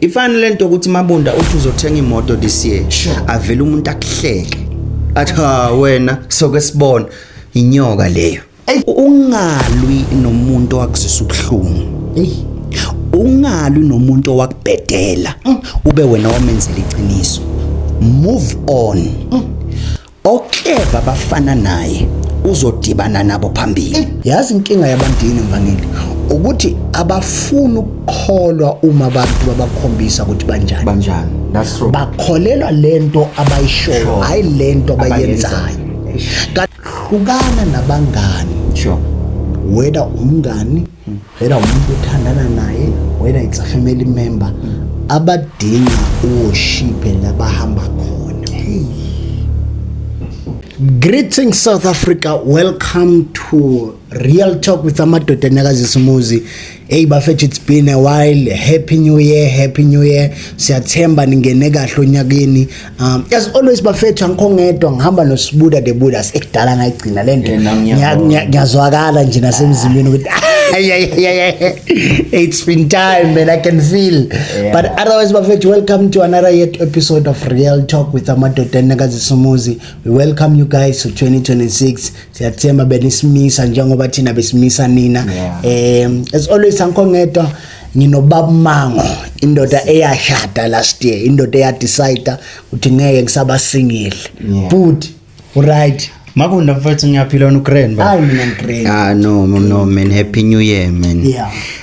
Ifana lento ukuthi Mabunda uthi uzothenga imoto this year. Sure. Avela umuntu akuhleke. Athi ha wena soke sibona inyoka leyo. Ungalwi nomuntu owakuzisa ubuhlungu. Hey. Ungalwi nomuntu owakubhedela. Ube wena wamenzela iqiniso. Move on. Okleva abafana naye uzodibana nabo phambili. Yazi inkinga yabantu yini, mvangeli, ukuthi abafuni ukukholwa uma abantu babakhombisa ukuthi banjani. Banjani? That's true. Bakholelwa lento abayishoyo, hayi lento abayenzayo. Hlukana nabangani. Whether umngani, whether umuntu othandana naye, whether it's a family member, abadinga uworship labahamba khona. Greetings, South Africa. Welcome to Real Talk with Amadoda Anyakazisa Umuzi. Hey bafethu, it's been a while. Happy New Year, Happy New Year. Siyathemba ningene kahle onyakeni. As always bafethu, angikho ngedwa, ngihamba noSibuda the Buddha. Ekudala ngayigcina lento. Yeah, nami ngiyabona. Ngiyazwakala nje nasemzimbeni ukuthi ay, ay, ay, ay, it's been time, man, I can feel. But otherwise bafethu, welcome to another yet episode of Real Talk with Amadoda Anyakazisa Umuzi. We welcome you guys to 2026. Siyathemba benisimisa njengoba thina besimisa nina. As always angikho ngedwa, nginobaba Mango, indoda eyashada last year, indoda eyadecide ukuthi ngeke ngisaba single. But right. Mabunda mfethu, ngiyaphila, wena ugrand ba? Hayi, mina ngigrand. Ah, no, no, no man, happy New Year, man.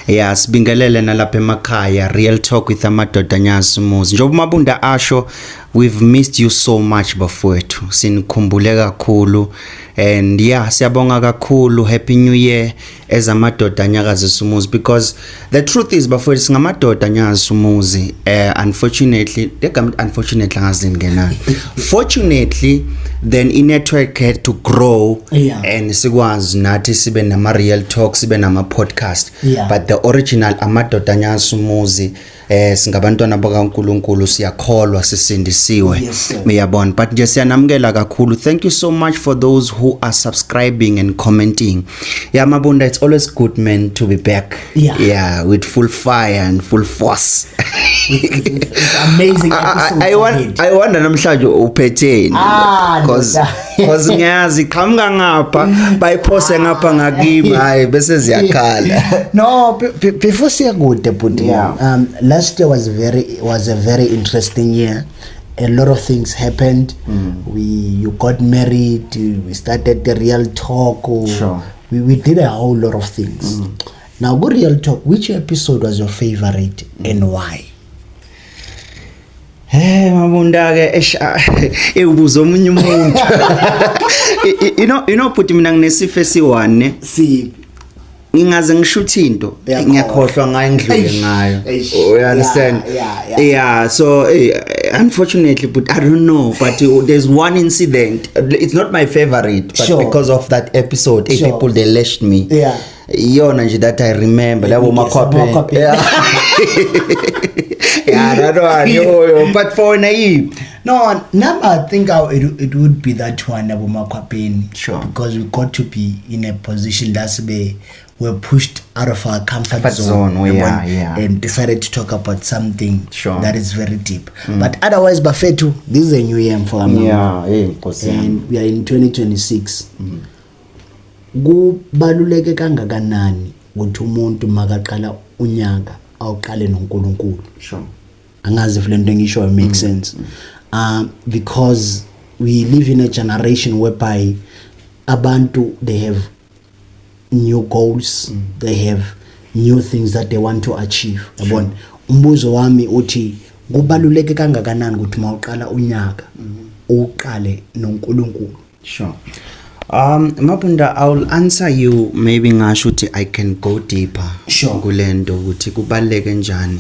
Yeah, sibingelele nalapha emakhaya, Real Talk with Amadoda Anyakazisa Umuzi. Njengoba Mabunda asho, we've missed you so much bafowethu. Sinikhumbule kakhulu and yeah, siyabonga kakhulu. Happy New Year as Amadoda Anyakazisa Umuzi, because the truth is bafowethu, singamadoda anyakazisa umuzi. Unfortunately, legama unfortunately angazi ngenani. Fortunately then i network had to grow and sikwazi nathi sibe nama real talk, sibe nama podcast, but the original Amadoda Anyakazisa Umuzi, singabantwana bakaNkuluNkulu, siyakholwa, sisindisiwe. Yes, sir. Uyabona, but nje siyanamukela kakhulu. Thank you so much for those who are subscribing and commenting. Yeah, Mabunda, it's always good, man, to be back. Yeah, with full fire and full force. It's amazing episodes I want ahead. I wonder namhlanje uphetheni, Ah, cause ndoda. cause ngiyazi qhamuka ngapha, bayiphose ngapha ngakimi, hayi bese ziyakhala. No, before siya kude bhuti, last year was a very interesting year. A lot of things happened. We you got married, we started the Real Talk. We did a whole lot of things. Now go Real Talk, which episode was your favorite and why? Hey Mabunda ke, eish, ubuza omunye umuntu. You know but mina nginesifo esi-one ne. Si Ngingaze ngishuthe into, Uyakhohlwa. ngiyakhohlwa ngayo, ngidlule Eish, ngayo. eish. Oh, you understand? Yeah. Yeah, so unfortunately, but I don't know, but there's one incident. It's not my favorite, but because of that episode, people, they lashed me. Iyona nje that I remember, labo Yes, makhwaphe. amakhwaphe. Yeah, that one. Yo, yo. But for wena yiphi? No, now I think it would be that one, abo makhwapeni. Because we got to be in a position that's be we're pushed out of our comfort Comfort zone, zone, oh, yeah, yabona, and decided to talk about something that is very deep. But otherwise, bafethu, this is a new year for our Yeah, hey, Nkosi yami. and we are in 2026. Kubaluleke kangakanani ukuthi umuntu makaqala unyaka awuqale noNkulunkulu? Angazi if lento engisho makes sense. Because we live in a generation whereby abantu, they have new goals, they have new things that they want to achieve. Yabona? Umbuzo wami uthi kubaluleke kangakanani ukuthi mawuqala unyaka uqale noNkulunkulu? Sure. Mabunda, I'll answer you, maybe ngasho ukuthi I can go deeper kulento ukuthi kubaluleke kanjani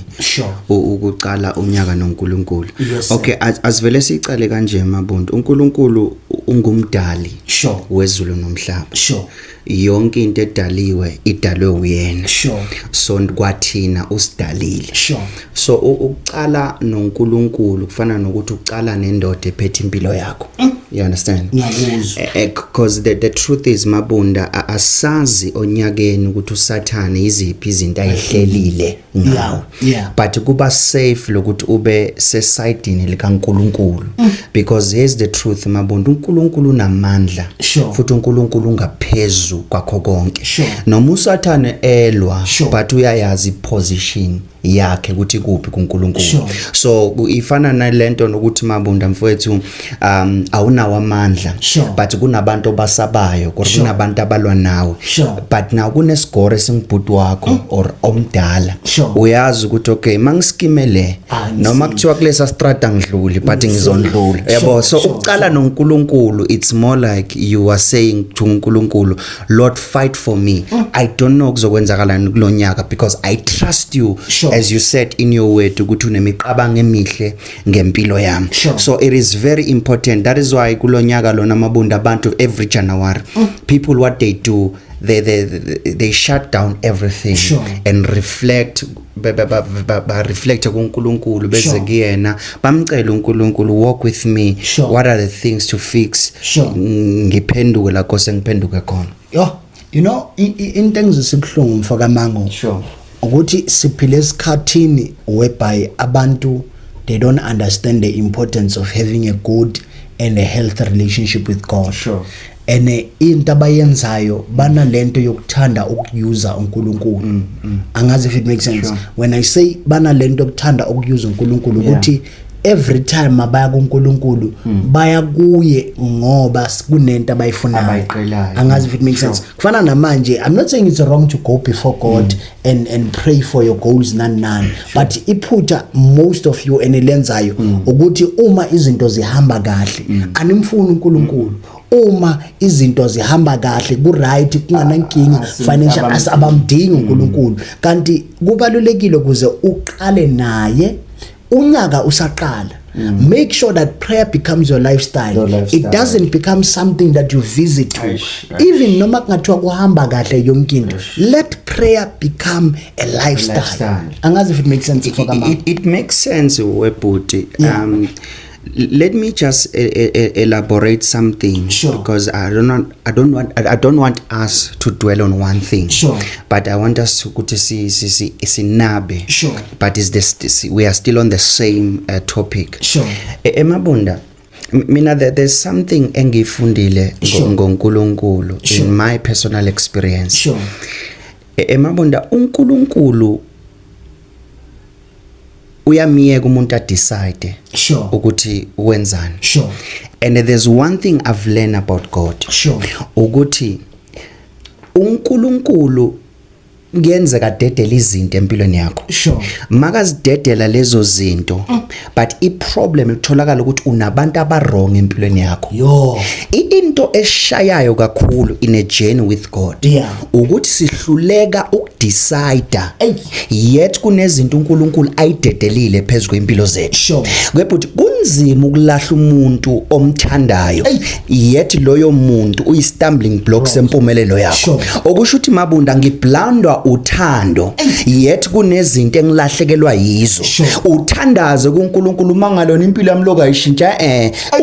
ukuqala unyaka noNkulunkulu. Yes, sir. Okay, asivele sicale kanje Mabunda. uNkulunkulu ungumdali wezulu nomhlaba. Yonke into edaliwe idalwe uyena. So kwathina usidalile. So ukucala noNkulunkulu kufana nokuthi ucala nendoda ephethe impilo yakho, you understand? Ngiyakuzwa. Because the truth is, Mabunda, asazi onyakeni ukuthi uSathane iziphi izinto ayihlelile ngawo, but kuba safe lokuthi ube sesayidini likaNkulunkulu, because here's the truth, Mabunda, uNkulunkulu unamandla futhi uNkulunkulu ungaphezulu kwakho konke. Noma uSathane elwa, but uyayazi iposition yakhe ukuthi kuphi kuNkulunkulu. So ifana nalento nokuthi, Mabunda mfowethu, awunawo amandla, but kunabantu obasabayo or kunabantu abalwa nawe, but now kunesigore esingubhuti wakho or omdala. Uyazi ukuthi okay, mangiskime le, Ah, noma kuthiwa kulesa strata ngidluli, but ngizondlula, yabo. So ukucala noNkulunkulu, it's more like you are saying to uNkulunkulu, "Lord, fight for me. I don't know kuzokwenzakalani kulonyaka because I trust you, as you said in your word ukuthi unemicabango emihle ngempilo yami." So it is very important. That is why kulonyaka lona, Mabunda, abantu every January, people, what they do, they shut down everything and reflect, ba reflect kuNkulunkulu, beze kuyena, bamcela uNkulunkulu, "Walk with me. What are the things to fix? Ngiphenduke la kose ngiphenduke khona." Yo, into engizwisa ibuhlungu, mfoka Mango, ukuthi siphile esikhathini whereby abantu, they don't understand the importance of having a good and a healthy relationship with God. And into abayenzayo, banalento yokuthanda ukuyuza uNkulunkulu. Angazi if it makes sense. Sure. When I say banalento yokuthanda ukuyuza uNkulunkulu, ukuthi every time mabaya kuNkulunkulu, baya kuye ngoba kunento abayifunayo. Abayiqelayo. Angazi if it makes sense. Kufana namanje, I'm not saying it's wrong to go before God and pray for your goals, nani nani, but iphutha most of you enilenzayo ukuthi uma izinto zihamba kahle, animfuni uNkulunkulu. Uma izinto zihamba kahle, ku right, kunganankinga financial, abamdingi uNkulunkulu. Kanti kubalulekile ukuze uqale naye unyaka usaqala. Make sure that prayer becomes your lifestyle. Your lifestyle. It doesn't become something that you visit to. Eish, eish. Even noma kungathiwa kuhamba kahle yonke into, let prayer become a lifestyle. Lifestyle. Angazi if it makes sense for Kama. It makes sense, webhuti. Let me just elaborate something, because I don't want us to dwell on one thing, but I want us to ukuthi si sinabe, but is this we are still on the same topic. Emabunda, mina there's something engifundile ngoNkulunkulu in my personal experience. Emabunda, uNkulunkulu uyamiyeka umuntu adecide ukuthi wenzani. And there's one thing I've learned about God, ukuthi uNkulunkulu kuyenzeka dedela izinto empilweni yakho. Makazidedela lezo zinto, but iproblem itholakala ukuthi unabantu abawrong empilweni yakho. Yo. Into eshayayo kakhulu in a journey with God ukuthi sihluleka ukudecide, Ey. yet kunezinto uNkulunkulu ayidedelile phezulu kwempilo zethu. Kwebhuti, kunzima ukulahla umuntu omthandayo, Ey. yet loyo muntu uyi-stumbling block sempumelelo yakho. Okusho ukuthi, Mabunda, ngiblandwa uthando, yet kunezinto engilahlekelwa yizo. Uthandaze kuNkulunkulu, uma ngalona impilo yami lokho ayishintsha,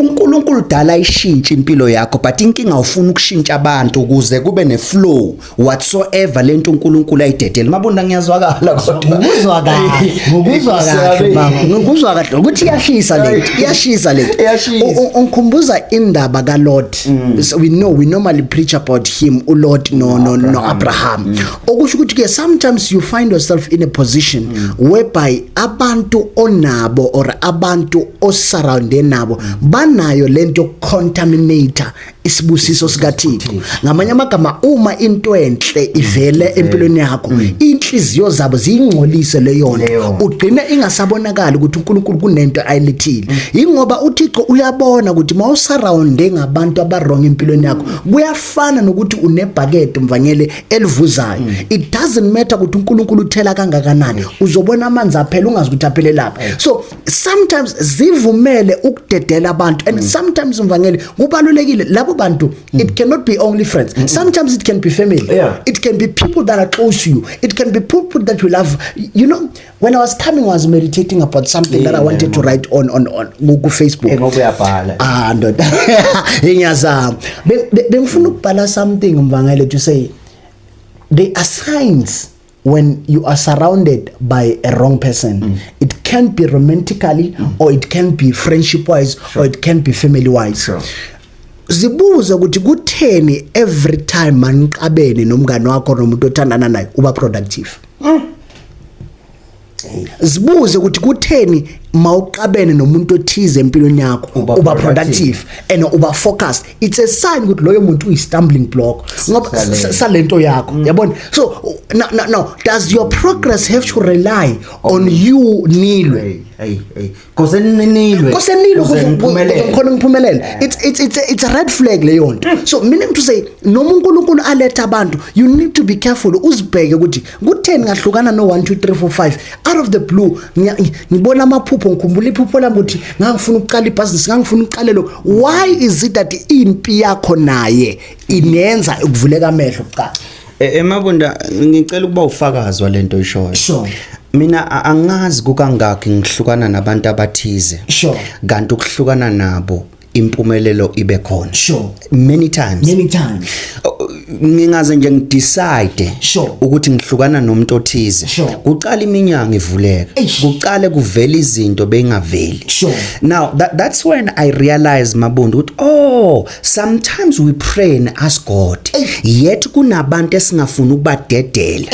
uNkulunkulu dala ayishintshe impilo yakho, but inkinga ufuna ukushintsha abantu ukuze kube neflow whatsoever lento uNkulunkulu ayidedele. Mabunda, ngiyazwakala kodwa? Ngikuzwa kahle, ngikuzwa kahle baba, ngikuzwa kahle ukuthi iyashisa lento, iyashisa lento. Iyashisa. Ungikhumbuza indaba kaLot. So we know we normally preach about him, uLot no Abraham. Okusho ukuthi ke sometimes you find yourself in a position whereby abantu onabo or abantu osurrounde nabo banayo lento contaminator isibusiso sikaThixo. Ngamanye amagama, uma into enhle ivele empilweni yakho, inhliziyo zabo ziyingcolise leyo nto. Leyo nto. Ugcine ingasabonakali ukuthi uNkulunkulu kunento ayilethile, ingoba uThixo uyabona ukuthi mawusurrounde ngabantu abawrong empilweni yakho, kuyafana nokuthi unebhakede, mvangele, elivuzayo. It doesn't matter ukuthi uNkulunkulu uthela kangakanani, uzobona amanzi aphela, ungazi ukuthi aphele lapha. So sometimes zivumele ukudedela abantu, and sometimes, mvangeli, kubalulekile labo. Labo bantu, it cannot be only friends, sometimes it can be family. It can be people that are close to you, it can be people that you love. When I was coming, I was meditating about something that I wanted to write on ku Facebook. Eh, ngoba uyabhala. Ah, ndoda, ngiyazama. Bengifuna ukubhala something, mvangele, to say there are signs when you are surrounded by a wrong person. It can be romantically or it can be friendship wise or it can be family wise. Zibuze ukuthi kutheni every time maniqabene nomngane wakho nomuntu othandana naye uba productive. Zibuze ukuthi kutheni mawuqabene nomuntu othize empilweni yakho uba uba productive. productive and uba focused. It's a sign ukuthi loyo muntu uyi stumbling block ngoba salento yakho, yabona. So now does your progress have to rely on you nilwe? Hey, hey, hey, kose ninilwe. Kose nilwe Kuze kuze ngiphumelele. Khona ngiphumelele. It's a red flag leyo nto. So meaning to say, noma uNkulunkulu aletha abantu, you need to be careful, uzibheke ukuthi kutheni ngahlukana no 1 2 3 4 5 out of the blue. Ngibona amaphupho, ngikhumbula iphupho lami ukuthi ngangifuna ukuqala ibhizinisi, ngangifuna ukuqala lo. Why is it that impi yakho naye inenza ukuvuleka amehlo kuqala? Emabunda, ngicela ukuba ufakazi walento oyishoyo. Mina angazi kukangaki ngihlukana nabantu abathize, kanti ukuhlukana nabo impumelelo ibe khona. Many times. Many times. Ngingaze nje ngidecide ukuthi ngihlukana nomuntu othize, kuqala iminyango ivuleka, kuqale kuvela izinto bengaveli. Now that's when I realize, Mabunda, ukuthi oh, sometimes we pray and ask God, yet kunabantu esingafuni ukubadedela.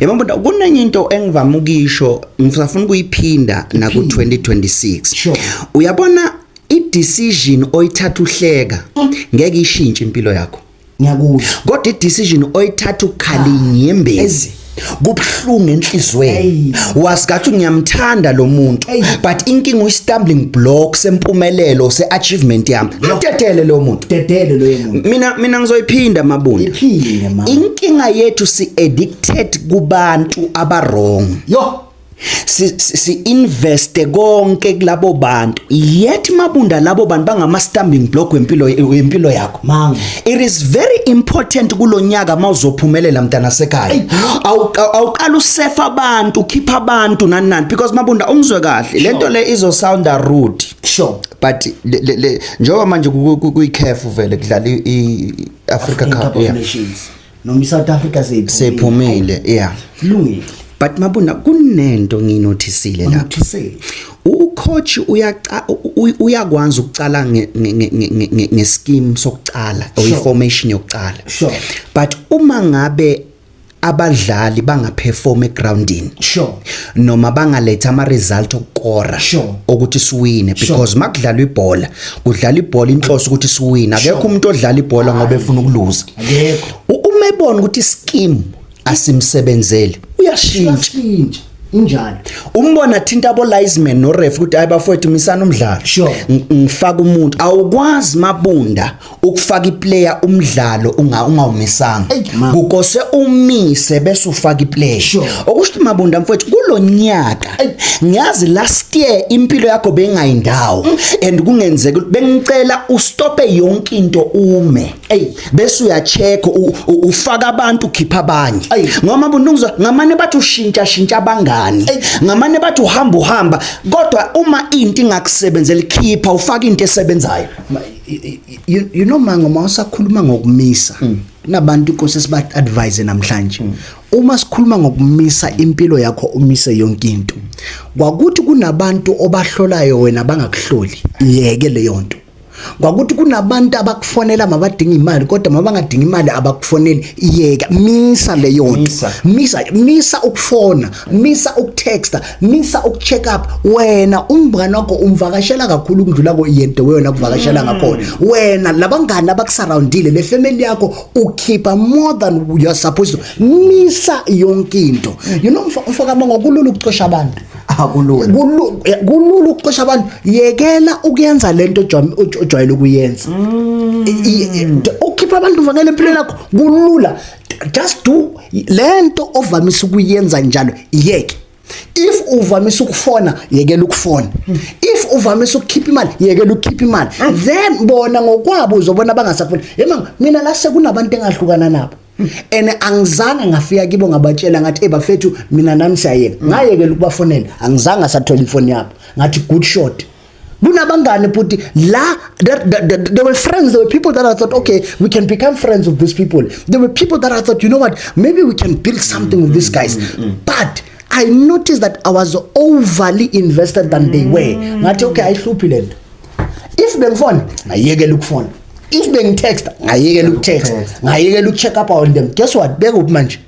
Yabo, kunenye into engivama ukisho, ngisafuna ukuyiphinda naku 2026. Uyabona, i-decision oyithatha uhleka ngeke ishintshe impilo yakho, Ngiyakuzwa. Kodwa i-decision oyithatha ukhala inyembezi, kubuhlungu enhlizweni, wasikathi ngiyamthanda lo muntu, but inkinga uyi-stumbling block sempumelelo, se-achievement yami, mdedele lo muntu. Dedele loyo muntu. Mina ngizoyiphinda, Mabunda. Iphinde, mama. Inkinga yethu, si-addicted kubantu aba-wrong. Yo. Si investe konke kulabo bantu, yet Mabunda, labo bantu bangama stumbling block wempilo yakho. Manga. It is very important kulonyaka mawuzophumelela, mntana sekhaya, awuqala usefa abantu, ukhipha abantu, nani nani, because Mabunda, ungizwe kahle, lento le izo sounda rude, but le njengoba manje kuyi-CAF vele kudlala i-Africa African Cup, Cup of Nations, noma i-South Africa seyiphumile. Sephumile, yeah. Kulungile. But Mabunda, kunento ngiyinothisile lapha. Unothisile. Ucoach uyakwazi ukucala ngescheme sokucala or iformation yokucala, but uma ngabe abadlali bangaperform egroundini noma bangaletha ama result okukora ukuthi siwine, because makudlalwa ibhola, kudlala ibhola inhloso ukuthi siwine. Akekho umuntu odlala ibhola ngoba efuna ukuluza. Akekho. Uma ebona ukuthi scheme asimsebenzeli, uyashintsha. Uyashintsha, injalo. Umbona thinta abo linesman no ref ukuthi hayi bafowethu, misana umdlalo. Ngifaka umuntu. Awukwazi, Mabunda, ukufaka iplayer umdlalo ungawumisanga. Eyi, ma. Kukose umise bese ufaka iplayer. Okusho ukuthi, Mabunda mfowethu, kulonyaka, ngiyazi last year impilo yakho bengayindawo and kungenzeka ukuthi bengicela ustope yonke into, ume, bese uyacheck, ufaka abantu, ukhipha abanye, ngoba Mabunda, ungizwa, ngamane bathi ushintsha shintsha abangani, ngamane bathi uhamba uhamba, kodwa uma into ingakusebenzeli, khipha, ufaka into esebenzayo. You know mango, mawusakhuluma ngokumisa nabantu, inkosi esiba advise namhlanje, uma sikhuluma ngokumisa impilo yakho, umise yonke into, kwakuthi kunabantu obahlolayo wena bangakuhloli, yeke leyo nto. Kwakuthi kunabantu abakufonela mabadinga imali, kodwa mabangadinga imali abakufoneli, yeka, misa leyo nto. Misa. Misa, misa ukufona, misa ukutexta, misa ukucheck up. Wena umngane wakho umvakashela kakhulu ukudlula ko yento wena kuvakashela ngakhona. Wena labangani abakusurroundile, le family yakho ukhipha more than you are supposed to. Misa yonke into. Mfoka Mongo, kulula ukuxosha abantu. Akulula. Kulula ukuxosha abantu. Yekela ukuyenza lento ojwayele ukuyenza. Ukhipha abantu vangele empilweni yakho kulula. Just do lento ovamise ukuyenza njalo, yeke. If uvamise ukufona, yekela ukufona. If Uvamise ukukhipha imali, yekela ukukhipha imali. Then bona ngokwabo uzobona bangasafuni. Yema, mina la sekunabantu engahlukana nabo and angizange ngafika kibo ngabatshela ngathi, "Hey bafethu, mina nami siyayeka." Ngayekela ukubafonela, angizange asathola ifoni yabo. Ngathi, "Good shot." Kunabangani buti la that there were friends, there were people that I thought, okay, we can become friends with these people. There were people that I thought, you know what, maybe we can build something with these guys, but I noticed that I was overly invested than they were. Ngathi, okay, ayihluphi lento. If bengifona, ngayekela ukufona. If bengitext, ngayekela ukutext, ngayekela ukucheck up on them. Guess what? Bekuphi manje?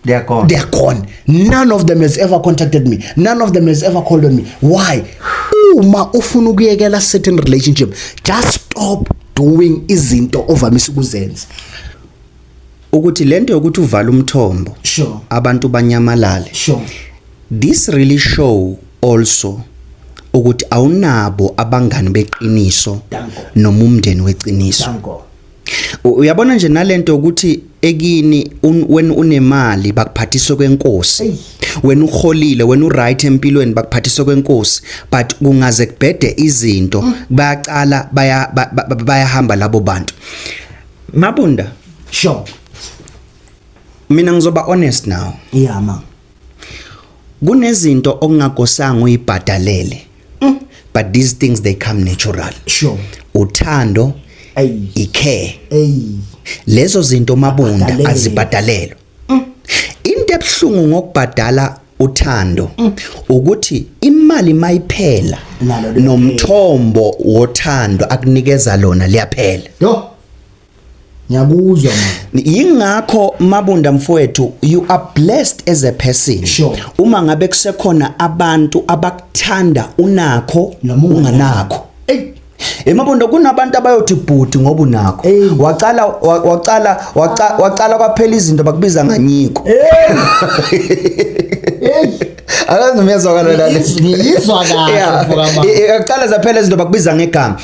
They are gone. They are gone. None of them has ever contacted me, none of them has ever called on me. Why? Uma ufuna ukuyekela certain relationship, just stop doing izinto ovamise ukuzenza. Ukuthi lento yokuthi uvala umthombo, abantu banyamalale, this really show also ukuthi awunabo abangani beqiniso Danko. noma umndeni weqiniso. Danko. Uyabona nje nalento ukuthi ekini wena unemali bakuphathiswe kwenkosi, Eyi. wena uholile, wena uright empilweni, bakuphathiswe kwenkosi, but kungaze kubhede izinto, bayacala bayahamba labo bantu, Mabunda. Mina ngizoba honest now. Yeah man. Kunezinto okungakosanga uyibhadalele, but these things, they come natural. Uthando, Ey. icare, Ey. lezo zinto, Mabunda, Abhadalelwe. azibhadalelwa. Into ebuhlungu ngokubhadala uthando ukuthi imali mayiphela, Nalo liyaphela. nomthombo wothando akunikeza lona liyaphela. Yo, ngiyakuzwa man. Yingakho, Mabunda mfowethu, you are blessed as a person uma ngabe kusekhona abantu abakuthanda unakho Noma unganakho. Ey. Emabunda, kunabantu abayothi bhuti ngoba unakho. Ey. Wacala wacala wacala kwaphela izinto, bakubiza nganyiko. Hey. Akazi noma uyazwakala la. Ngiyizwa kahle, mfoka. Aqala zaphela izinto, bakubiza ngegama.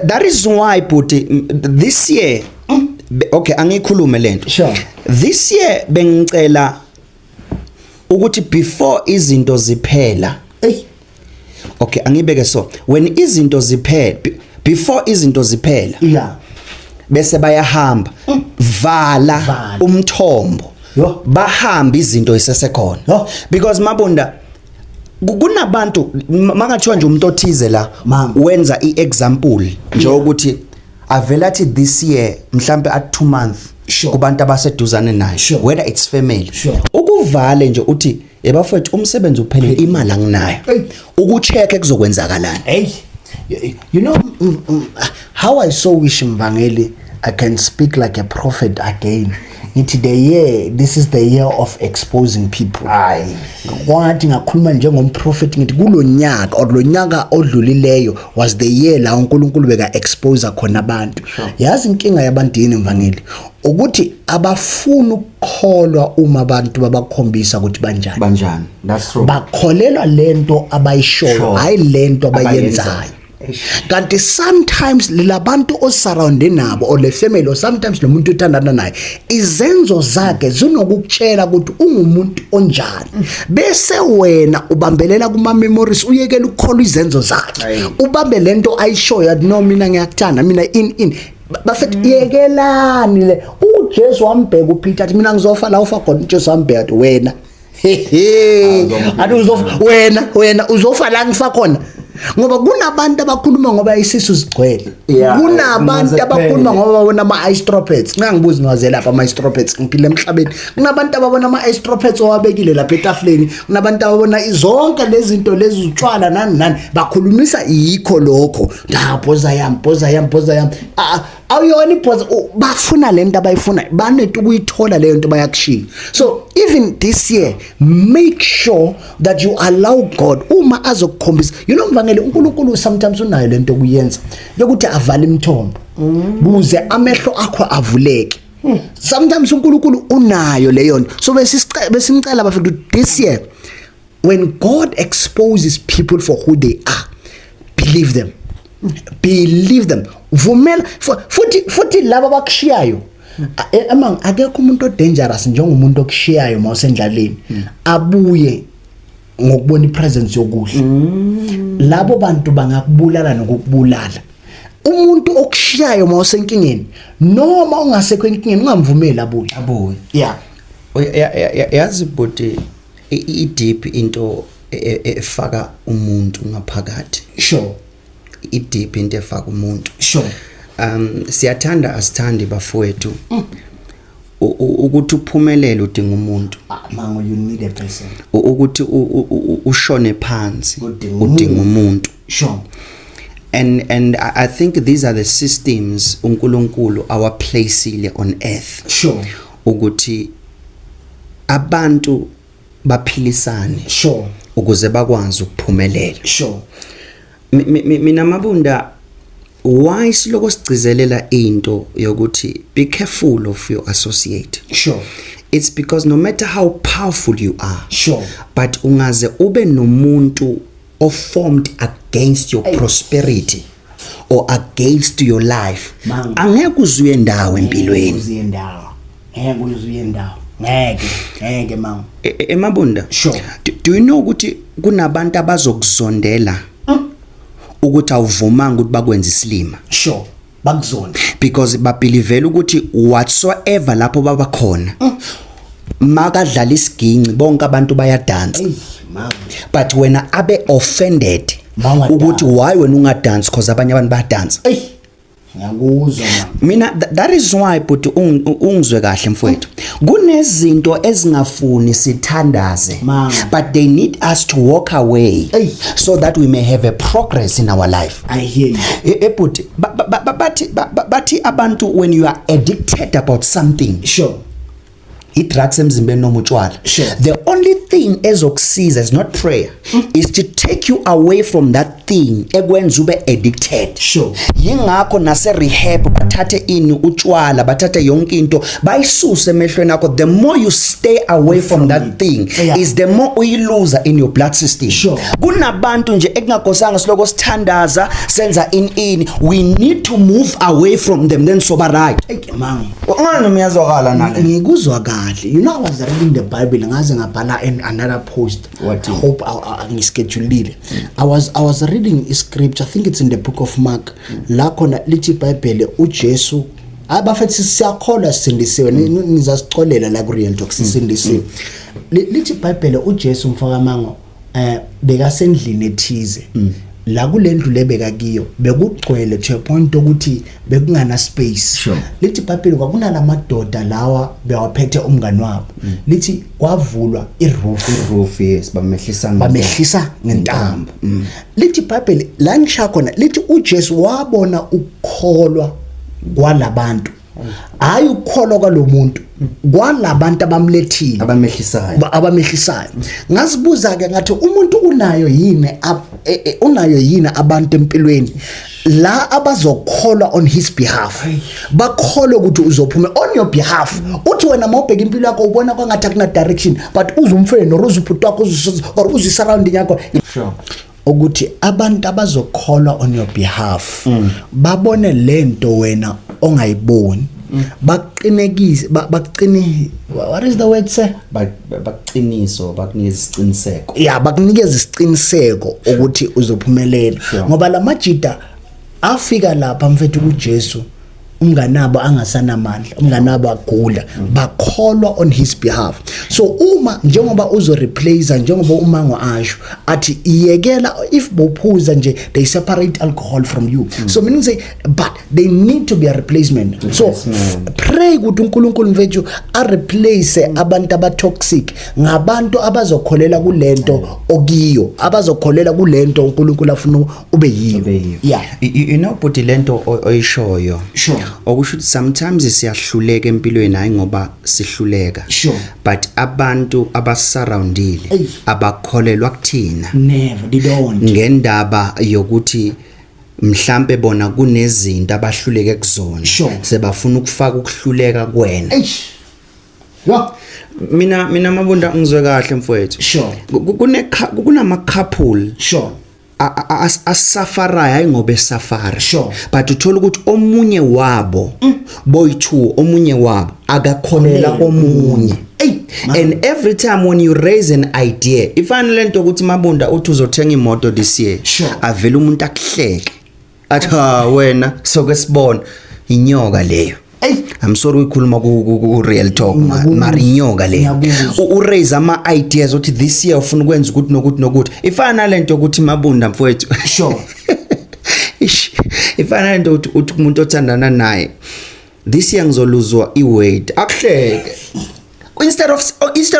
That is why bhuti, this year, okay, angikhulume lento. This year bengicela ukuthi before izinto ziphela, Ey. okay, angibeke so, when izinto ziphela, before izinto ziphela bese bayahamba, vala Vala. umthombo, Yo. bahamba izinto isesekhona. Yo. Because Mabunda, kunabantu mangathiwa nje umuntu othize la Mama. wenza iexample nje ukuthi avela athi this year mhlambe at 2 month kubantu abaseduzane naye, whether it's family, ukuvale nje uthi, "Ebafethu, umsebenzi uphelele, imali anginayo." Hey. Ukucheck kuzokwenzakalani. Hey, you know how I so wish, Mvangeli, I can speak like a prophet again. Ngithi the year, this is the year of exposing people. Hayi. Kwathi ngakhuluma njengomprofeti ngithi kulo nyaka or lo nyaka odlulileyo was the year la uNkulunkulu beka expose khona abantu. Yazi inkinga yabantu yini, Mvangeli? Ukuthi abafuni ukukholwa uma abantu babakhombisa ukuthi banjani. Banjani, that's true. Bakholelwa lento abayishoyo, hayi lento abayenzayo. Abayenzayo. Kanti sometimes labantu osurrounde nabo or le family or sometimes lo muntu othandana naye, izenzo zakhe zinokukutshela ukuthi ungumuntu onjani, bese wena ubambelela kuma memories, uyekela ukukholwa izenzo zakhe, Ayi. ubambe lento ayishoyo athi, "No, mina ngiyakuthanda mina in bafethu, yekelani le." uJesu wambheka uPeter athi, "Mina ngizofa la ufa khona." uJesu wambheka athi, "Wena, hehe," athi, "Uzofa wena, wena uzofa la ngifa khona." Ngoba kunabantu abakhuluma ngoba isisu sigcwele. Kunabantu kungaze abakhuluma kuphele. ngoba babona ama-ice droplets. Ngangibuzi ngiwaze lapha ama-ice droplets, ngiphile emhlabeni. Kunabantu ababona ama-ice droplets owabekile lapha etafuleni, kunabantu ababona zonke lezi zinto lezi, utshwala nani nani, bakhulumisa yikho lokho. Da bhoza yami, bhoza yami, bhoza yami. Ah, awuyona ibhoza. Bafuna lento abayifuna, banento ukuyithola leyo nto, bayakushiya. So even this year, make sure that you allow God uma azokukhombisa. You know Mvangeli, uNkulunkulu sometimes unayo lento okuyenza yokuthi avale imithombo kuze amehlo akho avuleke. Sometimes uNkulunkulu unayo leyo nto. So besimcela bafethu, this year, when God exposes people for who they are, believe them, believe them. Vumela futhi laba abakushiyayo, amang akekho umuntu odangerous njengomuntu okushiyayo mawusendlaleni abuye ngokubona ipresence yokudla. Labo bantu bangakubulala nokukubulala. Umuntu okushiyayo mawusenkingeni noma ungasekho enkingeni, ungamvumeli abuye. Abuye. Yeah. Yazi bhuti, i-deep into efaka umuntu ngaphakathi. I-deep into efaka umuntu. Siyathanda asithandi, bafowethu, ukuthi uphumelele udinga umuntu. Ah, mango, you need a person. Ukuthi ushone phansi Udinga udinga umuntu. And I think these are the systems uNkulunkulu awa-place-ile on earth ukuthi abantu baphilisane ukuze bakwazi ukuphumelela. Mina Mabunda, why siloko sigcizelela into yokuthi be careful of your associate? It's because no matter how powerful you are, but ungaze ube nomuntu o-formed against your prosperity or against your life, Mango. angeke uzuye ndawo empilweni. Uzuye ndawo, ngeke uzuye ndawo, ngeke, ngeke, mango. Emabunda, do you know ukuthi kunabantu abazokuzondela ukuthi awuvumanga ukuthi bakwenze isilima? Sure, bakuzonda. Because ba-believe-a ukuthi whatsoever lapho baba khona, makadlala isiginci, bonke abantu bayadansa. Ey, mango. But wena abe offended Mawungadansi. ukuthi why wena ungadansi, because abanye abantu bayadansa. Ey, ngiyakuzwa, mango. Mina that is why, but ungizwe kahle mfowethu, kunezinto ezingafuni sithandaze, Mango. but they need us to walk away Ey. so that we may have a progress in our life. I hear you. Ebhuti, bathi abantu, when you are addicted about something, i-drugs emzimbeni noma utshwala, the only thing ezokusiza is not prayer, is to take you away from that thing ekwenza ube addicted. Yingakho nase rehab bathathe ini, utshwala, bathathe yonke into bayisuse emehlweni akho. The more you stay away from that thing is the more uyiluza in your blood system. Kunabantu nje ekungagosanga siloko sithandaza, senza in we need to move away from them, then soba right. Ey, mango. Ungani ngiyazwakala nale? Ngikuzwa kahle. You know, I was reading the Bible, ngaze ngabhala in another post. What? I hope ngischedulile. I was reading a scripture, I think it's in the book of Mark, la khona lithi iBhayibheli uJesu, abafethi siyakholwa sisindisiwe, nizasicolela la ku Real Talk, sisindisiwe. Lithi iBhayibheli uJesu, mfaka mango, bekasendlini ethize. La kulendlu lebeka kiyo bekugcwele to a point ukuthi bekungana space. Lithi iBhayibheli kwakunalamadoda lawa bewaphethe umngani wabo. Lithi kwavulwa i-roof. Roof, yes, bamehlisa. Bamehlisa ngentambo. Lithi iBhayibheli la ngisha khona, lithi uJesu wabona ukukholwa kwalabantu, hayi ukukholwa kwalomuntu, kwalabantu abamlethile. Abamehlisayo. Abamehlisayo. Ngazibuza ke ngathi umuntu unayo yini unayo yini abantu empilweni la abazokholwa on his behalf, bakholwe ukuthi uzophuma on your behalf? Uthi wena mawubheka impilo yakho ubona kwangathi akuna direction, but uzumfeni or uzubhuti wakho or uzi-surrounding yakho ukuthi abantu abazokholwa on your behalf, babone lento wena ongayiboni, baqinekise, baqine, what is the word, sir? Bakuqiniso, bakunikeza isiqiniseko. Ya, bakunikeza isiqiniseko ukuthi uzophumelela. Ngoba lamajida afika lapha, mfethu, kuJesu, umnganabo angasanamandla, umnganabo agula, bakholwa on his behalf. So uma njengoba uzo replace, njengoba umango asho athi iyekela, if bophuza nje, they separate alcohol from you. So meaning say, but they need to be a replacement. So Replacement. Pray ukuthi uNkulunkulu, mfethu, a replace abantu aba toxic ngabantu abazokholela kulento okiyo, abazokholela kulento uNkulunkulu afuna ube yiyo. Ube yiyo. You know but lento oyishoyo, okusho ukuthi sometimes siyahluleka empilweni, hayi ngoba sihluleka, but abantu abasurroundile Eyi. abakholelwa kuthina. Never, they don't. Ngendaba yokuthi mhlambe bona kunezinto abahluleke kuzona, sebafuna ukufaka ukuhluleka kuwena. Eish, yo. Mina Mabunda, ngizwe kahle mfowethu. Kunama couple asafarayo, hayi ngoba esafara, but uthola ukuthi omunye wabo boyi-two, omunye wabo akakholela komunye. Ey. And every time when you raise an idea, ifana lento ukuthi, Mabunda, uthi uzothenga imoto this year, avela umuntu akuhleke, athi, "Ha, wena, soke sibona." Inyoka leyo. Ey. I'm sorry ukukhuluma ku Real Talk, mara inyoka leyo. Ngiyakuzwa. U-raise ama ideas uthi this year ufuna ukwenza ukuthi nokuthi nokuthi. Ifana nalento ukuthi, Mabunda mfowethu, ish, ifana nalento uthi umuntu othandana naye, "This year ngizoluzwa i-weight," akuhleke, instead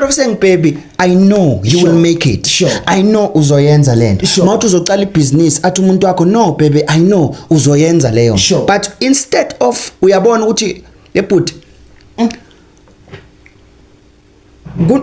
of saying, "Baby, I know you will make it. I know uzoyenza lento." Mawuthi uzocala ibhizinisi, athi umuntu wakho, "No baby, I know uzoyenza leyo." But instead of, uyabona ukuthi lebhuti,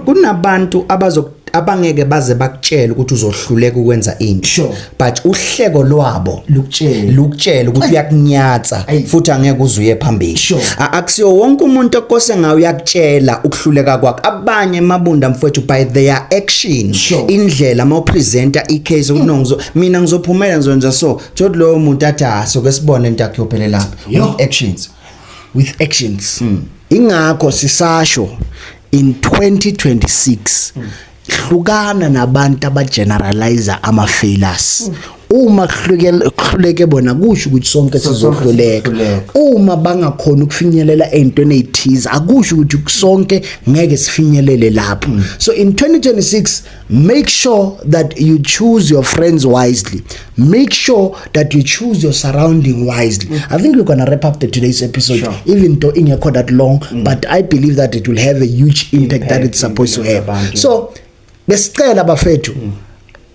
kunabantu abazo abangeke baze bakutshele ukuthi uzohluleka ukwenza into, but uhleko lwabo Lukutshele. Lukutshele ukuthi uyakunyatsa Ayi. futhi angeke uze uye phambili. Akusiyo wonke umuntu okose ngayo uyakutshela ukuhluleka kwakhe. Abanye, Mabunda mfowethu, by their action, indlela mawupresenta icase ukuthi, "No, mina ngizophumela, ngizokwenza so," thothi loyo muntu athi, "Ah, soke sibone into yakhe yophelela lapha," Yo. with actions. With actions. Ingakho sisasho, in 2026 hlukana nabantu abageneralize ama failures. Uma kuhluleke bona, kusho ukuthi sonke sizohluleka. Sizohluleka. Uma bangakhona ukufinyelela ey'ntweni ey'thize, akusho ukuthi sonke ngeke sifinyelele lapho. So in 2026, make sure that you choose your friends wisely, make sure that you choose your surrounding wisely. I think we're gonna wrap up the today's episode, even though ingekho that long, but I believe that it will have a huge impact that it's supposed to have. Abantu. So besicela bafethu,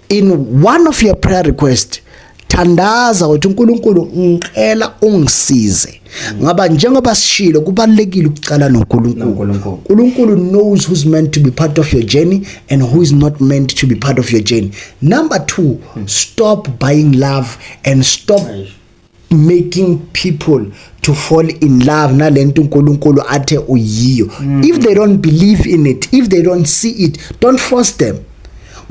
in one of your prayer request, thandaza uthi, "uNkulunkulu, ngicela ungisize," ngoba njengoba sishilo, kubalekile ukucala noNkulunkulu. NoNkulunkulu. uNkulunkulu knows who's meant to be part of your journey and who is not meant to be part of your journey. Number 2, stop buying love and stop making people to fall in love nalento uNkulunkulu athe uyiyo. If they don't believe in it, if they don't see it, don't force them,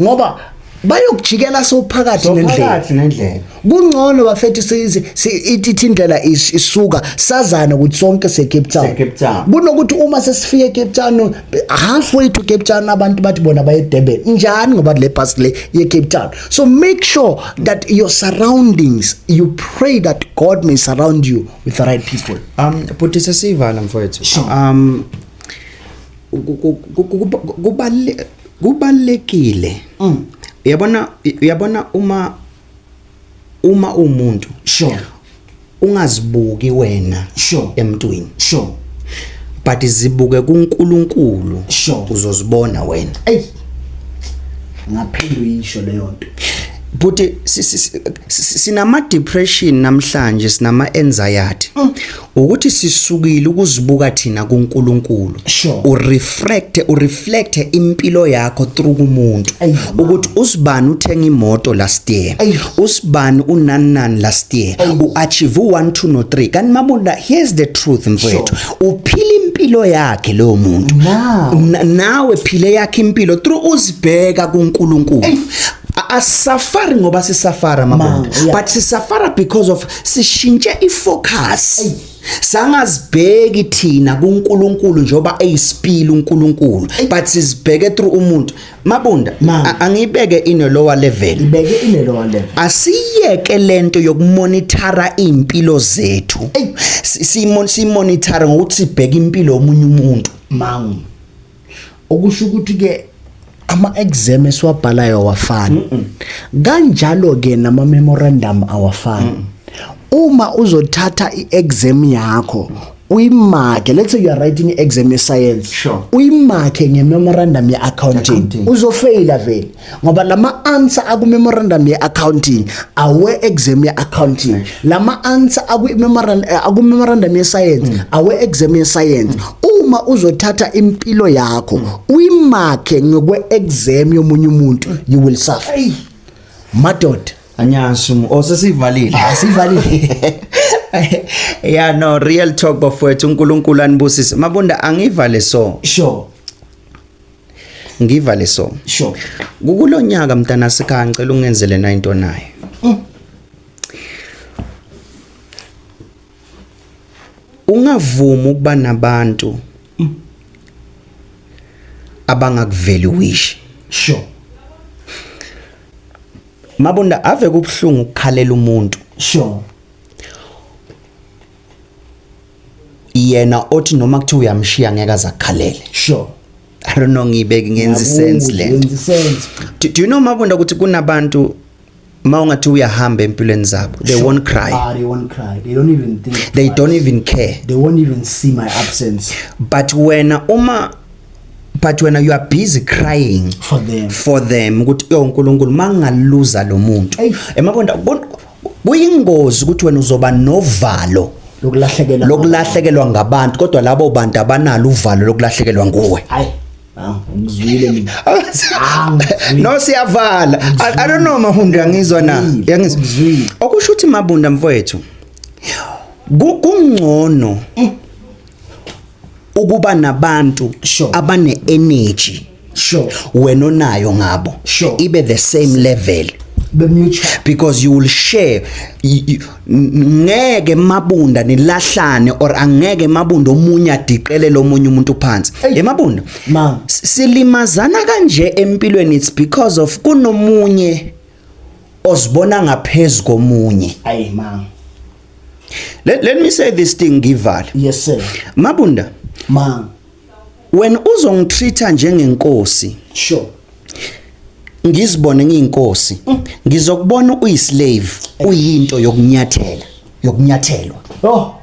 ngoba bayokujikela sophakathi nendlela. Phakathi nendlela. Kungcono bafethu ithi indlela isuka sazane ukuthi sonke se Cape Town, Se Cape Town. kunokuthi uma sesifike eCape Town, halfway to Cape Town, abantu bathi bona baye eDurban njani, ngoba le bus le ye Cape Town. So make sure that your surroundings, you pray that God may surround you with the right people. But sesivala mfowethu. Sure. Kubalekile. Uyabona uma umuntu ungazibuki wena emntwini, but zibuke kuNkulunkulu, uzozibona wena. Ey, ngaphinde uyisho leyo nto. But sinama depression namhlanje, sinama anxiety, ukuthi sisukile ukuzibuka thina kuNkulunkulu. Ureflect impilo yakho through kumuntu, Ayi, ukuthi usibani uthenga imoto last year, Ayi. usibani unani nani last year, uachieve u1 2 no 3. Kanti Mabunda, here's the truth mfowethu, uphila impilo yakhe leyo muntu. Now. Nawe phile yakhe impilo through uzibheka kuNkulunkulu. Asisafari ngoba sisafara, Mabunda, but sisafara because of sishintshe ifocus, sangazibheki thina kuNkulunkulu njengoba eyisipili uNkulunkulu, but sizibheke through umuntu, Mabunda. Ma. Angiyibeke in a lower level. Ibeke in a lower level. Asiyeke lento yokumonitara impilo zethu. Simonitara ngokuthi sibheke impilo yomunye umuntu. Mangu okusho ukuthi ke ama exam esiwabhalayo awafani, kanjalo ke nama memorandum awafani. Uma uzothatha i-exam yakho uyimake, let's say you are writing i-exam ye-science, uyimake nge-memorandum ye-accounting, Accounting. uzofeyila vele, ngoba lama answer aku-memorandum ye-accounting awe-exam ye-accounting, lama answer aku-memorandum ye-science awe-exam ye-science. Uma uzothatha impilo yakho uyimake ngokwe-exam yomunye umuntu, you will suffer, madoda. Anyasu o sesivalile. Asivalile. Yeah, no, real talk bafowethu, uNkulunkulu anibusise. Mabunda, angivale so. Ngivale so. Kukulonyaka mntana sekhaya, ngicela ungenzele na into nayo. Ungavumi ukuba nabantu Abangakuvaluishi. Mabunda, ave kubhlungu ukukhalela umuntu yena othi noma kuthiwa uyamshiya ngeke azakukhalele. I don't know, ngiyibeke ngenza sense lento? Yenza sense. Do you know, Mabunda, ukuthi kunabantu mawungathi uyahamba empilweni zabo, they won't cry? Ah, they won't cry. They don't even think They twice. don't even care. They won't even see my absence. But wena you are busy crying for them. For them, ukuthi yo uNkulunkulu, mangaluza lo muntu. Eyi. Emabonda, kuyingozi ukuthi wena uzoba novalo lokulahlekelwa lokulahlekelwa ngabantu, kodwa labo bantu abanalo uvalo lokulahlekelwa nguwe. Hayi, ah, ngizwile mina. Ah, ngizwile. No, siyavala. I don't know, Mabunda, uyangizwa na? Ngizwile, Uyangizwa? ngizwile. Okusho ukuthi, Mabunda mfowethu, kungcono ukuba nabantu abane energy wena onayo ngabo, ibe the same level, Be mutual. Because you will share. Ngeke, Mabunda, nilahlane, or angeke, Mabunda, omunye adiqelele omunye umuntu phansi. Eyi. Emabunda, Ma. silimazana kanje empilweni, it's because of kunomunye ozibona ngaphezulu komunye. Ayi ma. Let me say this thing, ngivale. Yes sir. Mabunda, Ma. wena uzongitreata njengenkosi, ngizibone ngiyinkosi, ngizokubona uyislave, uyinto yokunyathela, yokunyathelwa. Oh.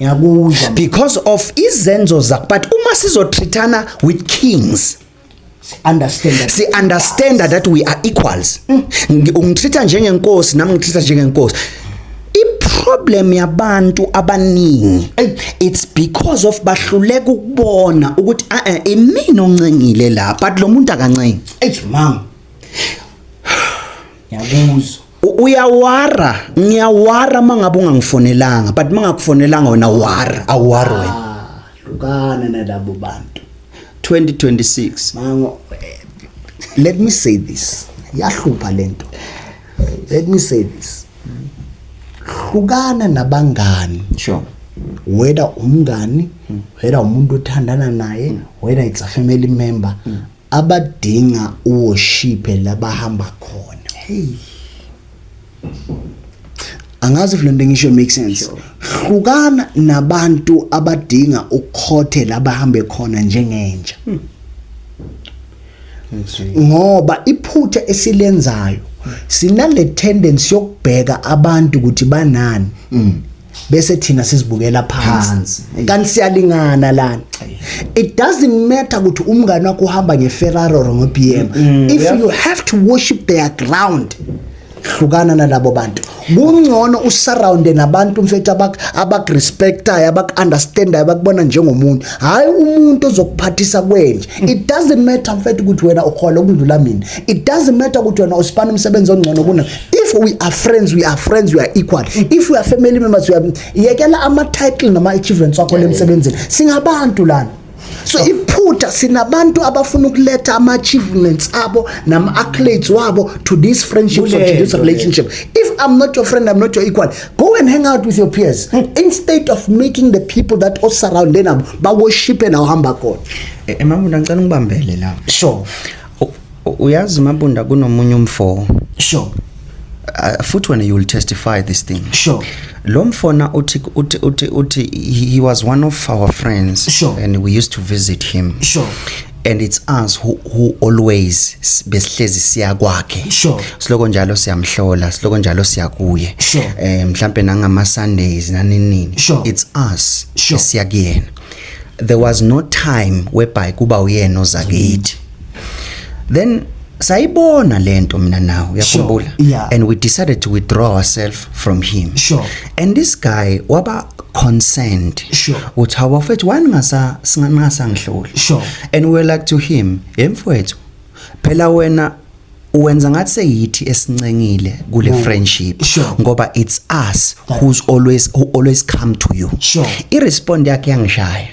Ngiyakuzwa. Because of izenzo zakho. But uma sizotreatana with kings, Understand that. Si understand that we are equals. Ungitreata njengenkosi, nami ngitreata njengenkosi. I-problem yabantu abaningi, it's because of bahluleka ukubona ukuthi eh imina oncengile la, but lo muntu akancengi. Ey ma. Ngiyakuzwa. Uyawara, ngiyawara mangabe ungangifonelanga, but mangakufonelanga wena wara, awari wena. Ah, hlukana nalabo bantu. 2026. Mango, let me say this. Yahlupha lento. Let me say this. Hlukana nabangani. Whether umngani, whether umuntu othandana naye, whether it's a family member, abadinga uworship labahamba khona. Hey. Angazi if lento ngisho make sense. Hlukana nabantu abadinga ukukhothe labahambe khona njengenja. Ngoba iphutha esilenzayo, sinale tendency yokubheka abantu ukuthi banani, bese thina sizibukela phansi. Phansi. Kanti siyalingana lana. It doesn't matter ukuthi umngane wakho uhamba ngeFerrari or ngeBM. If you have to worship their ground, hlukana nalabo bantu. Kungcono usurrounde nabantu mfethu abakurespectayo, abaku-understandayo, abakubona njengomuntu, hhayi umuntu ozokuphathisa kwenje. It doesn't matter mfethu ukuthi wena uhola ukundlula mina. It doesn't matter ukuthi wena usipana umsebenzi ongcono kuna. If we are friends, we are friends, we are equal. If we are family members, we are. Yekela ama-title nama-achievements wakho lemsebenzini, singabantu lana. So iphutha, sinabantu abafuna ukuletha ama-achievements abo nama-accolades wabo to this friendship or to this Kulento le. relationship. If I'm not your friend, I'm not your equal. Go and hang out with your peers instead of making the people that osurrounde nabo baworshipe na uhamba khona. Mabunda, ngicela ngibambele la. Uyazi Mabunda, kunomunye umfo, futhi wena you will testify this thing. Lo mfona uthi he was one of our friends and we used to visit him, and it's us who always besihlezi siya kwakhe. Siloko njalo siyamhlola, siloko njalo siyakuye. Mhlambe nangama Sundays nani nini. It's us esiya kuyena. There was no time whereby kuba uyena oza kithi. Then sayibona lento mina nawe, uyakhumbula? Yeah. And we decided to withdraw ourselves from him. And this guy waba concerned ukuthi hawu bafethu, why ningasa ningasangihloli? And we were like to him, "Yemfowethu, phela wena uwenza ngathi seyithi esincengile kule friendship, ngoba it's us who always come to you." I-respond yakhe yangishaya,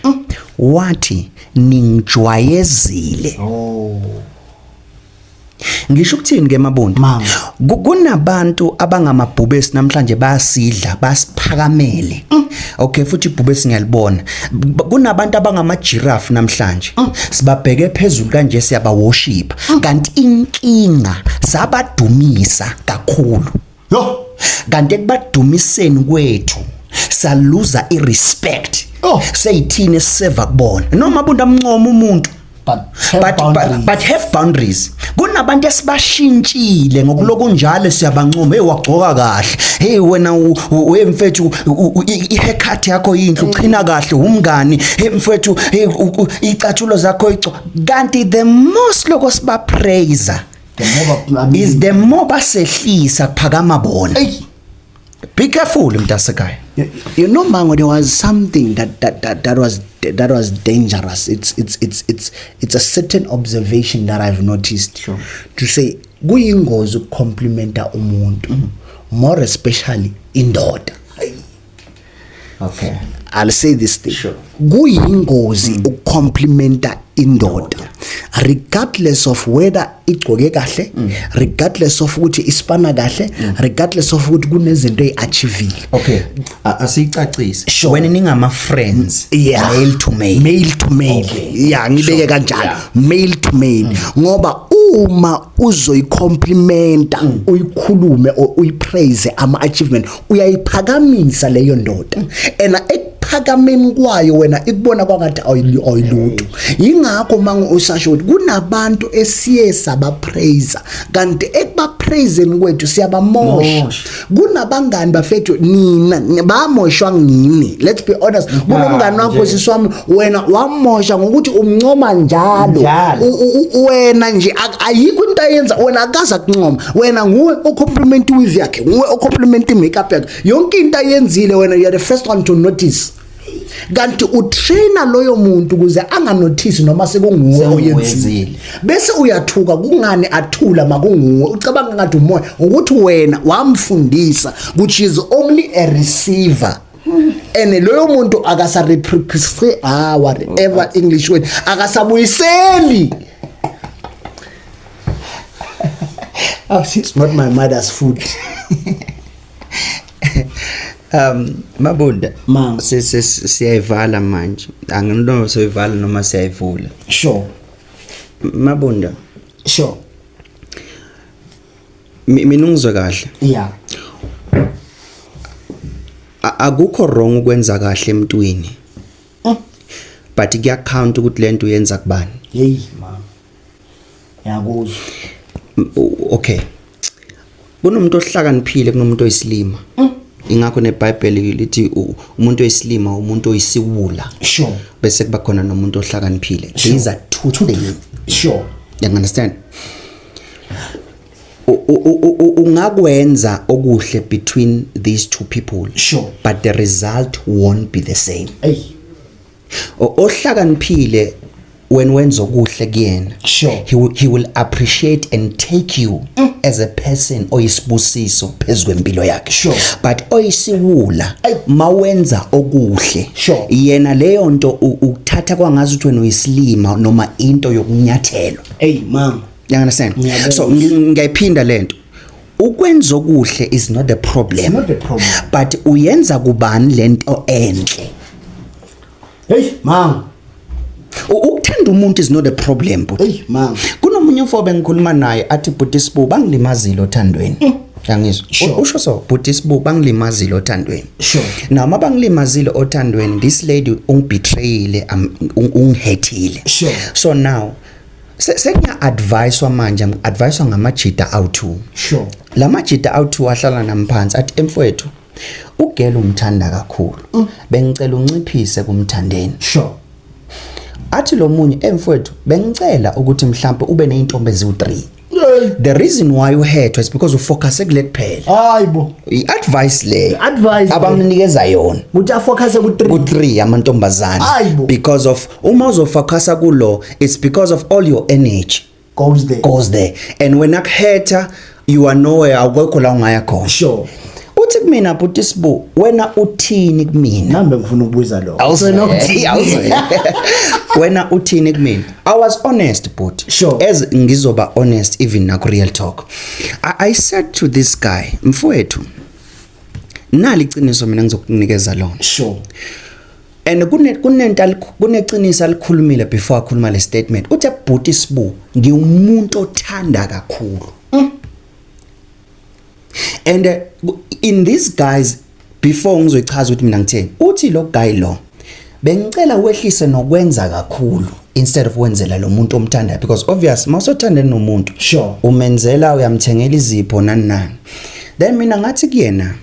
wathi, "Ningijwayezile." Oh. Ngisho ukuthini ke, Mabunda? Mama. Kunabantu abangamabhubesi namhlanje, bayasidla, basiphakamele. Okay, futhi ibhubesi ngiyalibona. Kunabantu abangamajirafu namhlanje, sibabheke phezulu kanje, siyabaworship, kanti inkinga sabadumisa kakhulu. Yo. Kanti ekubadumiseni kwethu saluza irespect. Oh. Seyithini esiseva kubona noma Mabunda amncoma umuntu, But have boundaries. But have boundaries. Kunabantu esibashintshile ngokuloku njalo siyabancoma: "Hey, wagcoka kahle. Hey wena, we mfethu, i-haircut yakho yinhle, uchina kahle, umngani. Hey mfethu, hey, icathulo zakho ico." Kanti the most loko sibapraise, The more I mean, is the more basehlisa, kuphakama bona. Hey. Be careful, mntasekhaya. You know, Mango, there was something that was dangerous. It's a certain observation that I've noticed. To say kuyingozi ukucomplimenta umuntu, more especially indoda. I'll say this thing. Kuyingozi ukucomplimenta indoda regardless of whether igcoke kahle, regardless of ukuthi ispana kahle, regardless of ukuthi kunezinto eziachievile. Okay, asiyicacise. Sure. Wena ningama friends, male to male. Male to male. Yeah, ngibeke kanjalo. Male to male, ngoba uma uzoyicomplimenta, uyikhulume or uyipraise ama achievement, uyayiphakamisa leyo ndoda, and ekuphakameni kwayo wena ikubona kwangathi awuyilutho. Yingakho mangu usasho ukuthi kunabantu esiye sabapraise, kanti ekubapraiseni kwethu siyabamosha. Mosha. Kunabangani bafethu, nina bamoshwa ngini. Let's be honest, kunomngani wakho, nje. sisi wami, wena wamosha ngokuthi umncoma njalo. Njalo. Wena nje ayikho into ayenza wena akaza kuncoma. Wena nguwe ocompliment weave yakhe, nguwe ocompliment makeup yakhe, yonke into ayenzile wena you are the first one to notice, kanti utrainer loyo muntu ukuze anganotice noma sekunguwe Sekunguwe oyenzile. oyenzile. Bese uyathuka, kungani athula makunguwe? Ucabanga ngathi umoya ukuthi wena wamfundisa which is only a receiver, and loyo muntu akasa reprepre, ah, whatever English word, akasabuyiseli. It's not my mother's food. Mabunda, Ma. Siyayivala manje. Anginono soyivala noma siyayivula. Sure. Mabunda, Sure. Mina ungizwe kahle. Akukho wrong ukwenza kahle emntwini. But kuya count ukuthi lento uyenza kubani. Hey ma, yakuzwa. Okay. Kunomuntu ohlakaniphile, kunomuntu oyisilima. Ingakho neBhayibheli lithi umuntu oyisilima umuntu oyisiwula. Bese kuba khona nomuntu ohlakaniphile. These are two things. You understand? Ungakwenza okuhle between these two people. But the result won't be the same. Hey. Ohlakaniphile, when wenza okuhle kuyena, he will appreciate and take you as a person oyisibusiso phezu kwempilo yakhe. But oyisiwula, Ay. mawenza okuhle, yena leyo nto ukuthatha kwangazi ukuthi wena uyisilima noma into yokunyathelwa. Hey mama. You understand? Ngiyabona. So ngiyayiphinda lento: ukwenza okuhle is not the problem, It's not the problem. but uyenza kubani lento enhle. Hey mama. Ukuthanda umuntu is not a problem, but Hey mama. Kunomunye umfo bengikhuluma naye, athi, "Bhuti Sibu, bangilimazile othandweni." Yangizwa? Sure. Usho so, "Bhuti Sibu, bangilimazile othandweni." Now mabangilimazile othandweni, this lady ungibetrayile, ungihurtile. So now sengiya advicewa manje, advicewa ngamajita awu2. La majita awu2 ahlala namphansi, athi, "Emfowethu, ugela umthanda kakhulu. Bengicela unciphise kumthandeni." Athi lo munye, "Emfowethu, bengicela ukuthi mhlambe ube nezintombi eziwu3. Hey. The reason why uhurtwa is because ufocus kule kuphela." Hayibo. I-advice le I-advice le. abamnikeza yona, Ukuthi afocus ku3. ku3 amantombazane, Hayibo. because of uma uzofocusa kulo, it's because of all your energy Goes there. Goes there, and when akuhurta, you are nowhere, awukho la ungaya khona. Uthi kumina, "Bhuti Sibu, wena uthini kumina?" Nambe ngifuna ukubuza lo. Awuzwe, Wena uthini? awuzwe. Wena uthini kumina? I was honest, but as ngizoba honest even naku Real Talk, I said to this guy, mfowethu, nali iqiniso mina ngizokunikeza lona. And kunento kuneqiniso alikhulumile before akhuluma le statement. Uthe, "Bhuti Sibu, ngiwumuntu othanda kakhulu." And in these guys, before ngizoyichaza ukuthi mina ngitheni, uthi lo guy lo, bengicela wehlise nokwenza kakhulu instead of wenzela lo muntu omthandayo, because obvious mawusothandene nomuntu, umenzela, uyamthengela izipho, nani nani. Then mina ngathi kuyena,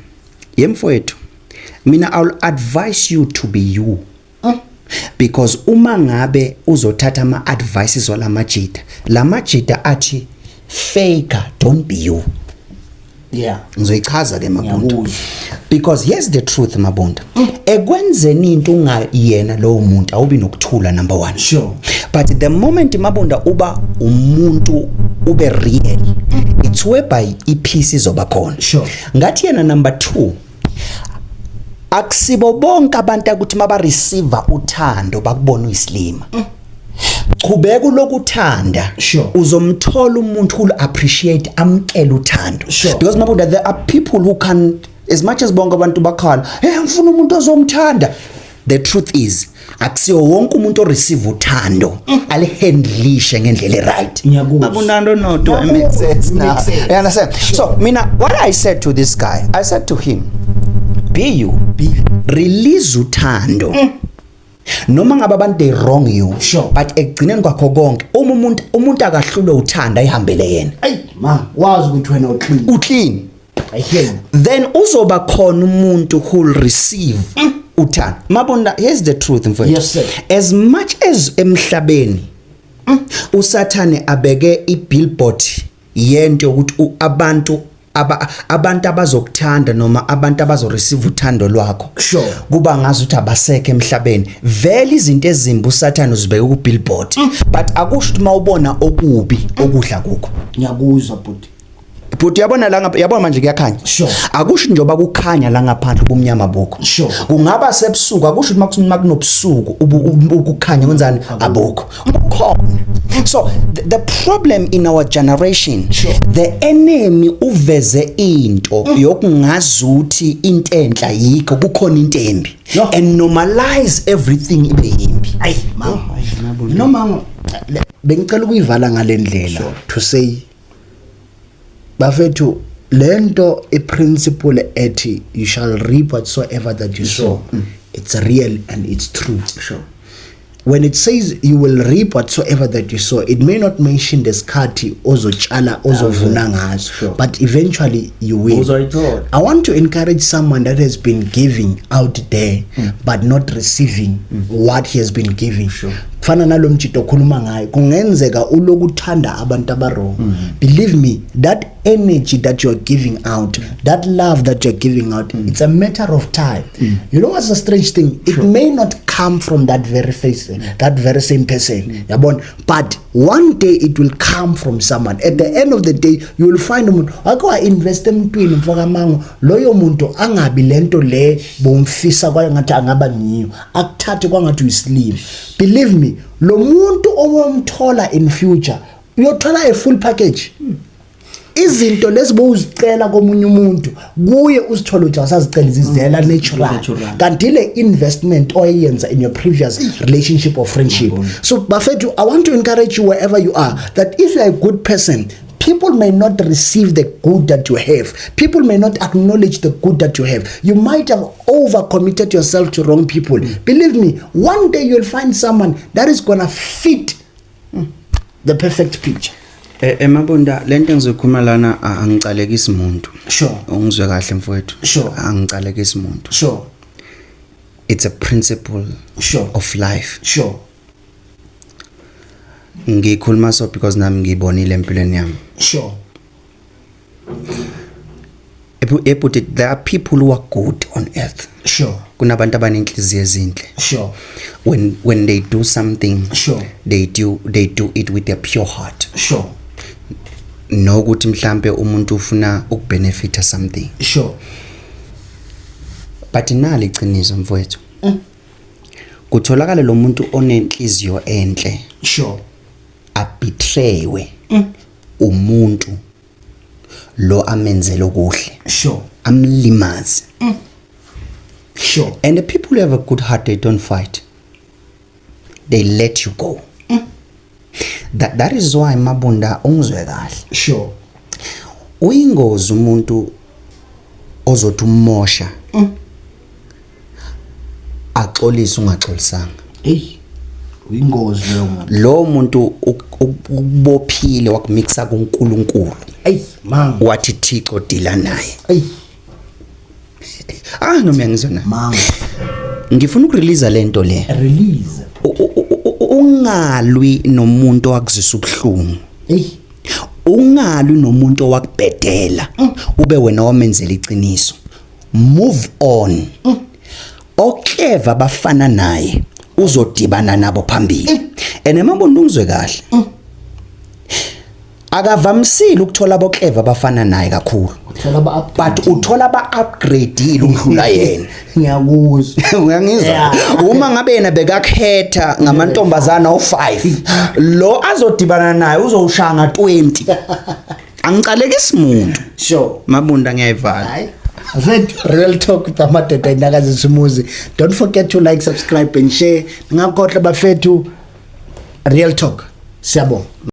yemfowethu, mina I'll advise you to be you, because uma ngabe uzothatha ama advices walamajita, lamajita athi faker, don't be you. Ngizoyichaza ke, Mabunda. Ngiyakuzwa. Because here's the truth, Mabunda, ekwenzeni into ungayena lowo muntu, awubi nokuthula, number 1. But the moment, Mabunda, uba umuntu, ube real, it's whereby ipeace izoba khona. Ngathi yena, number 2, akusibo bonke abantu ukuthi maba receive uthando bakubona uyisilima. Chubeka ulokuthanda. Uzomthola umuntu who will appreciate, amkele uthando. Because, Mabunda, there are people who can, as much as bonke abantu bakhala, "Hey, ngifuna umuntu ozomthanda," the truth is akusiwo wonke umuntu oreceive uthando alihandlishe ngendlela eright. Ngiyakuzwa. Mabunda, I don't know, do I make sense now? Makes sense. You understand? So mina, what I said to this guy, I said to him, be you. Be. Release uthando noma ngabe abantu they wrong you. But ekugcineni kwakho konke, uma umuntu akahlulwe uthanda, ayihambele yena. Ayi ma, wazi ukuthi wena uclean. Uclean. I hear you. Then uzoba khona umuntu who will receive uthando. Mabunda, here's the truth, mfowethu. Yes, sir. As much as emhlabeni usathane abeke ibillboard yento yokuthi abantu abazokuthanda noma abantu abazoreceive uthando lwakho, kuba ngazi ukuthi abasekho emhlabeni vele. Izinto ezimbi usathane uzibeke ku billboard, but akusho ukuthi mawubona okubi okudla kukho. Ngiyakuzwa, bhuti. But uyabona la ngapha, yabona manje kuyakhanya. Akusho njengoba kukhanya la ngaphandle ubumnyama bukho. Kungaba sebusuku, akusho ukuthi makunobusuku ukukhanya kwenzani, abukho, bukhona. So the problem in our generation, the enemy uveze into yokungazuthi into enhla yikho, kukhona into embi, and normalize everything ibe yimbi. Ayi ma, noma bengicela ukuyivala ngalendlela to say, bafethu, lento iprinciple ethi you shall reap whatsoever that you sow, it's real and it's true. When it says you will reap whatsoever that you sow, it may not mention the sikhathi ozotshala ozovuna ngaso, but eventually you will. Uzoyithola. I want to encourage someone that has been giving out there but not receiving what he has been giving. Kufana nalo mjito okhuluma ngayo, kungenzeka ulokuthanda abantu abawrong. Believe me, that energy that you're giving out, that love that you're giving out, it's a matter of time. You know what's the strange thing? It may not come from that very face, that very same person, yabona, but one day it will come from someone. At the end of the day, you will find umuntu wake wa-invest emntwini, mfokamango, loyo muntu angabi lento le bomfisa kwangathi angaba ngiyo, akuthathe kwangathi uyisilima. Believe me, lo muntu owomthola in future uyothola a full package. Izinto lezi bowuzicela komunye umuntu, kuye uzithole ukuthi awusazicela, izizela natural. Natural. Kanti le investment owayenza in your previous relationship or friendship. So bafethu, I want to encourage you wherever you are that if you are a good person, people may not receive the good that you have, people may not acknowledge the good that you have. You might have over committed yourself to wrong people. Believe me, one day you'll find someone that is gonna fit the perfect picture. Emabunda, lento engizokhuluma lana angicalekisi umuntu. Ungizwe kahle, mfowethu. Angicalekisi umuntu. It's a principle of life. Ngikhuluma so because nami ngiyibonile empilweni yami. Ebhuti, there are people who are good on earth. Kunabantu abanenhliziyo ezinhle. When they do something, they do it with their pure heart. Nokuthi mhlambe umuntu ufuna ukubenefita something. But nali iqiniso, mfowethu. Kutholakala lo muntu onenhliziyo enhle abetraywe umuntu lo amenzele okuhle, amlimaze. And the people who have a good heart, they don't fight, they let you go. That is why, Mabunda, ungizwe kahle, uyingozi umuntu ozothi umosha axolise ungaxolisanga. Hey, uyingozi leyo muntu. Lo muntu ukubophile, wakumixa kuNkulunkulu. Hey man. Wathi, "Thixo, deala naye." Hey. Ah, noma ngizwa na? Man. Ngifuna ukurelease lento le. Release. Ungalwi nomuntu owakuzwisa ubuhlungu. Hey. Ungalwi nomuntu owakubhedela ube wena wamenzela iqiniso. Move on. Oclever bafana naye uzodibana nabo phambili. And emabona, ungizwe kahle, akavamisile ukuthola aboclever bafana naye kakhulu. Uthola ba But uthola ba-upgradeile ukudlula yena. Ngiyakuzwa. Uyangizwa? Yeah. Uma ngabe yena bekakhetha ngamantombazana awu5, lo azodibana naye uzowushaya nga20. Angicalekisi muntu. Mabunda, ngiyayivala. Hayi. Mfethu, Real Talk with Amadoda Enyakazisa Umuzi. Don't forget to like, subscribe and share. Ningakhohlwa bafethu, Real Talk. Siyabonga.